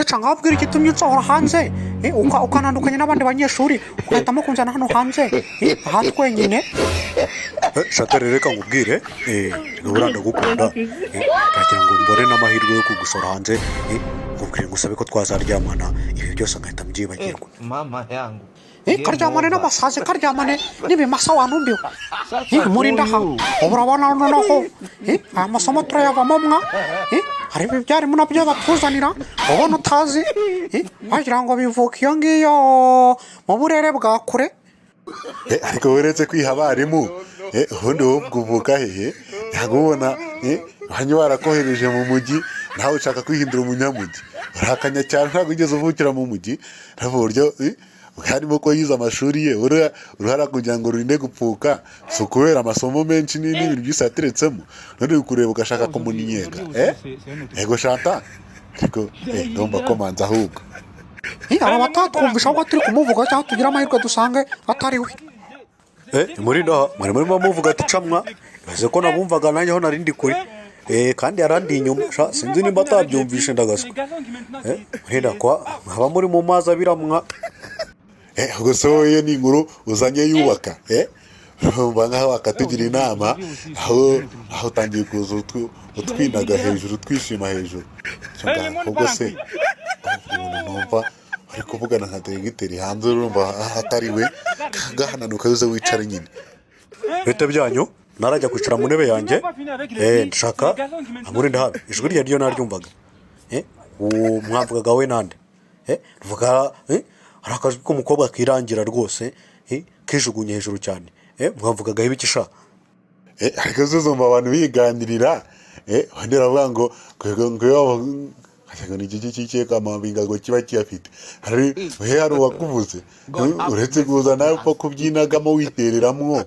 Teacher, ngaho bwira igitumye unsohora hanze, ukanandukanya n'abandi banyeshuri, ugahitamo kunzana hano hanze, aha twenyine. Chantal, reka nkubwire, reka buriya ndagukunda, ndagira ngo mbone n'amahirwe yo kugusora hanze, nkubwire ngusabe ko twazaryamana, ibi byose nkahita mbyibagirwa. Mama yangu. Karyamane n'amasazi, karyamane n'ibimasa wanumbiwe. Murinda aha ubu urabona noneho, aya masomo turayavamo mwa. Hari ibi byarimu nabyo batuzanira ubona utazi, wagira ngo bivuka iyo ngiyo mu burere bwa kure. Ariko uretse kwiha abarimu, ubundi wowe ubwo uvuka hehe? Ntabwo ubona, hanyuma barakohereje mu mujyi, nawe ushaka kwihindura umunyamujyi, urakanya cyane. Ntabwo wigeze uvukira mu mujyi. Ntabwo uburyo harimo ko yize amashuri ye uruhara kugira ngo rurinde gupfuka, si ukubera amasomo menshi n'ibintu byose yateretsemo. None uri kureba ugashaka kumuninyenga. Yego Shanta, ariko ndumva komanza ahubwo. Hari abatatwumvisha ahubwo turi kumuvuga, cyangwa tugira amahirwe dusange atari we. Murinda aha mwari murimo muvuga ati camwa ibaze ko nabumvaga nanjye aho narindi kure, kandi yarandi inyuma sha, sinzi nimba atabyumvishe, ndagaswa. Murinda kwa mwaba muri mu mazi abiramwa. Ubwo se wowe iyo ni inkuru uzanye yubaka, urumva nkaho wakatugira inama, aho utangiye kuza utwinaga hejuru, twishima hejuru. Ubwo se umuntu numva uri kuvugana nka diregiteri hanze, urumva atari we? Gahananuka uze wicare nyine. Bite byanyu, narajya kwicara mu ntebe yanjye. Ndashaka amurinda habi ijwi rye ryo naryumvaga. Uwo mwavugaga we nande? Vuga, hari akajwi k'umukobwa kirangira rwose, kijugunye hejuru cyane. Mwavugaga ibiki sha? Ariko se uzumva abantu biganirira, undi aravuga ngo ni iki cy'icyeka ngo kiba kiyafite. Hari uwakuvuze uretse kuza nawe upfa kubyinagamo witereramwo.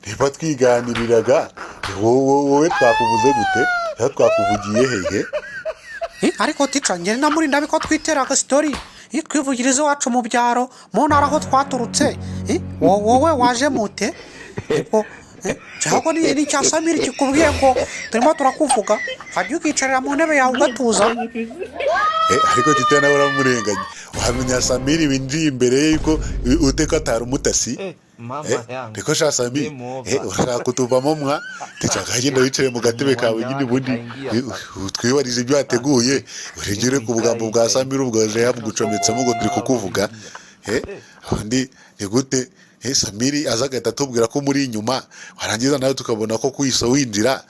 Niba twiganiriraga, wowe twakuvuze gute? Cyangwa twakuvugiye hehe? Ariko teacher, njye na Murinda ko twiteraga story, twivugiriza iwacu mu byaro, mu ntara aho twaturutse. Wowe waje mute? Ubwo, cyangwa ni cya Samiri kikubwiye ngo turimo turakuvuga, wajya ukicarira mu ntebe yawe ugatuza. Ariko tita nawe uramurenganya. Wamenya Samiri winjiye imbere ye yuko ute ko atari umutasi? Mama yangu. Niko sha Samiri. Game over. Urashaka kutuvamo mwa teacher? Kagenda wicare mu gatebe kawe nyine, ubundi twibarize ibyo wateguye. Uregere ku bugambo bwa Samiri, ubwo yaje yabugucometsemo ngo turi kukuvuga. Undi ni gute? Samiri aza agahita atubwira ko muri inyuma, warangiza nawe tukabona ko kwisa winjira,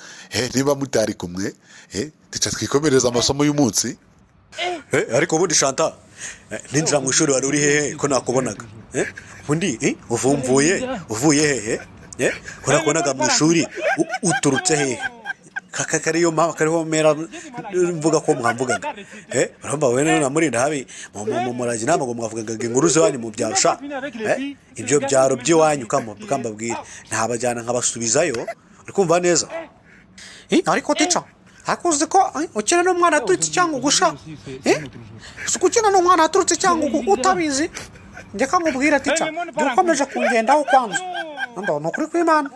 niba mutari kumwe. Teacher, twikomereza amasomo y'umunsi. Ariko ubundi Shanta, ninjira mu ishuri wari uri hehe ko nakubonaga? Ubundi uvumvuye uvuye hehe? Ko nakubonaga mu ishuri, uturutse hehe? Kaka kariyo mpamvu kariho mera mvuga ko mwamvugaga. Urumva wowe na Murinda habi murajya inama ngo mwavugaga inkuru z'iwanyu mu byaro sha. Ibyo byaro by'iwanyu kambabwira ntabajyana nkabasubizayo, uri kumva neza? Ariko teacher, ariko uzi ko ukina n'umwana yaturutse Cyangugu sha? Uzi ko ukina n'umwana yaturutse Cyangugu utabizi? Njye kamubwira teacher, jya ukomeje kungendaho kwanza. Ndo ni ukuri kw'Imana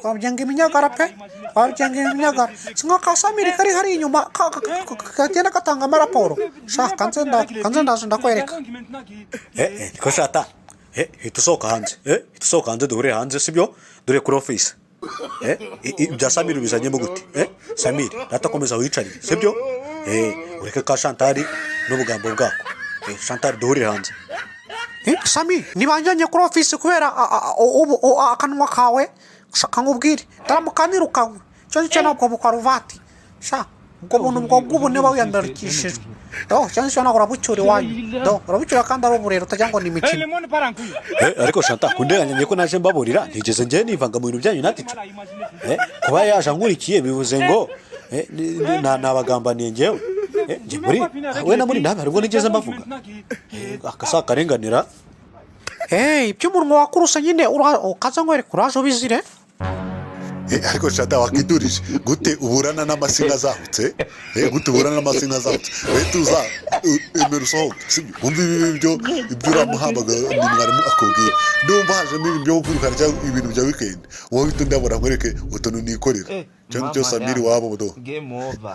twabyenga iminyagara pe, twabyenga iminyagara. Si nka ka Samiri kari hari inyuma kagenda gatanga amaraporo sha. Kanze ndaje ndakwereka. Niko shata, hita usohoka hanze, hita usohoka hanze, duhure hanze, sibyo? Dore kuri office. Ibya Samiri ubizanyemo gute? Samiri data, komeza wicarire, sibyo? Ureke ka Shantari n'ubugambo bwako. Shantari, duhurire hanze. Sami, nibanjyanye kuri office kubera ubu akanwa kawe sha, kankubwire ndaramuka nirukanywe. Cyo nicyo ntabwo bukaruvati sha, ubwo buntu ubwo bw'ubu niba wiyandikishijwe do, cyo nicyo ntabwo urabucyura iwanyu do, urabucyura kandi ari uburere utagira ngo ni imikino. Ariko Shanta, kundenganya ko naje mbaburira, ntigeze njye nivanga mu bintu byanyu na teacher. Kuba yaje ankurikiye bivuze ngo nabagambaniye njyewe? Njye muri we na muri ntabe hari ubwo nigeze mbavuga. Akasa karenganira. Hey, iby'umunwa wakuruse nyine ukaza nkwereka uraje ubizire. Ariko shata, wakiturije gute uburana n'amasinga azahutse? Gute uburana n'amasinga azahutse? We tuza, emera usohoke, sibyo? Wumva ibi byo ibyo uramuhambaga ni mwarimu akubwira, ndumva hajemo ibintu byo kwirukana cyangwa ibintu bya weekend. Wowe uhita ndabona nkwereke utuntu nikorera. Cyo Mama cyo Samiri yangu. wabo do. Game over.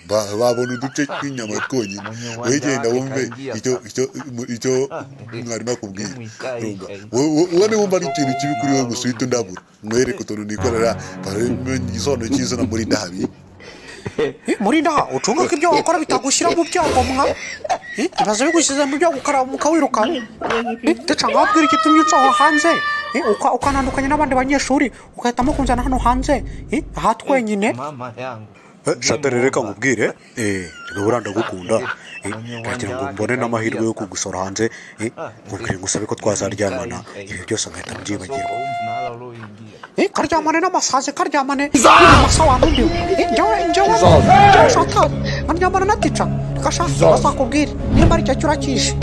Babona uduce tw'inyama twonyine. Mwenye Wowe uwanja genda wake wumve kaingia icyo sasa. icyo icyo mwarimu akubwira. Mwikayi, Urumva? eh. Wowe niwumva ari ikintu kibi kuri wowe gusa uhita undabura, mwereke utuntu nikorera, baramenye igisobanuro cy'izina muri ndahabi. Murinda ucunga ko ibyo wakora bitagushyira mu byago mwa. Ibibazo bigushyize mu byago ukaramuka wirukanka. Tica, ngabwira igitumye uca aho hanze. Ukanandukanya n'abandi banyeshuri, ugahitamo kunzana hano hanze, aha twenyine. Mama yangu. Chantal, Game reka over. nkubwire, reka buriya ndagukunda, Mwenye ndagira uwanja ngo wake mbone n'amahirwe kaingia yo sasa. kugusora hanze, nkubwire ngusabe ko twazaryamana, ibi byose nkahita mbyibagirwa. Soko mnala ulioingia. Karyamane n'amasazi, karyamane n'amasa wa nundi. Njyewe Chantal nkaryamana na tica? Reka sha, bazakubwire nimba ari icyo cyura cyishe.